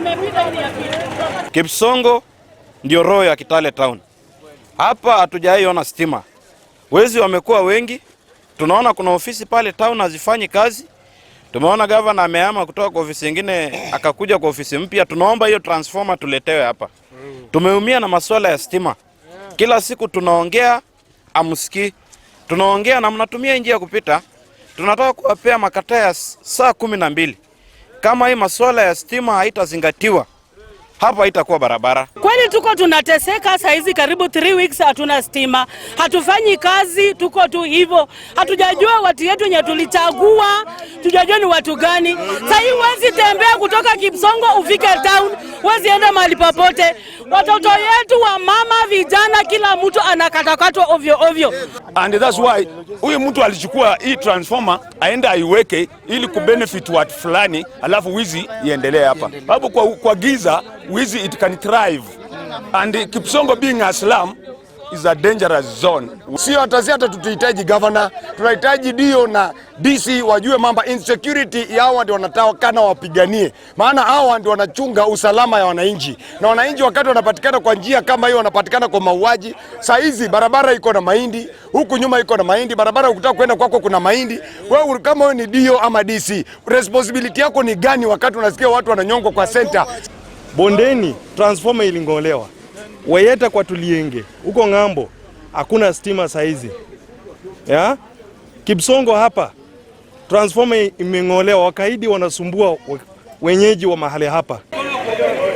Nimepita hii ya pili. Kipsongo ndio roho ya Kitale Town. Hapa hatujaiona stima. Wezi wamekuwa wengi. Tunaona kuna ofisi pale town hazifanyi kazi. Tumeona gavana amehama kutoka kwa ofisi nyingine akakuja kwa ofisi mpya. Tunaomba hiyo transformer tuletewe hapa. Tumeumia na masuala ya stima. Kila siku tunaongea hamsikii. Tunaongea na mnatumia njia ya kupita. Tunataka kuwapea makataa ya saa 12. Kama hii masuala ya stima haitazingatiwa, hapa haitakuwa barabara. Kweli tuko tunateseka saa hizi, karibu 3 weeks hatuna stima, hatufanyi kazi, tuko tu hivyo, hatujajua watu yetu wenye tulichagua, tujajua ni watu gani. Saa hii huwezi tembea kutoka Kipsongo ufike town, huwezi enda mahali popote. Watoto yetu wa mama, vijana, kila mtu anakatakatwa ovyo ovyo. And that's why huyu mtu alichukua hii transformer aende aiweke ili kubenefit watu fulani, alafu wizi iendelee hapa hapo kwa giza, wizi it can thrive, and Kipsongo being a slum is a dangerous zone. Sio hata si hata tutuhitaji governor, tunahitaji DO na DC wajue mambo insecurity hawa ndio wanatakana wapiganie, maana hawa ndio wanachunga usalama ya wananchi, na wananchi wakati wanapatikana kwa njia kama hiyo wanapatikana kwa mauaji. Saa hizi barabara iko na mahindi, huku nyuma iko na mahindi, barabara ukitaka kwenda kwako kuna mahindi. Wewe kama wewe ni DO ama DC, responsibility yako ni gani wakati unasikia watu wananyongwa kwa center? Bondeni transformer iling'olewa, Wayeta kwa Tulienge huko ng'ambo hakuna stima saizi ya Kipsongo hapa transformer imeng'olewa, wakaidi wanasumbua wenyeji wa mahali hapa.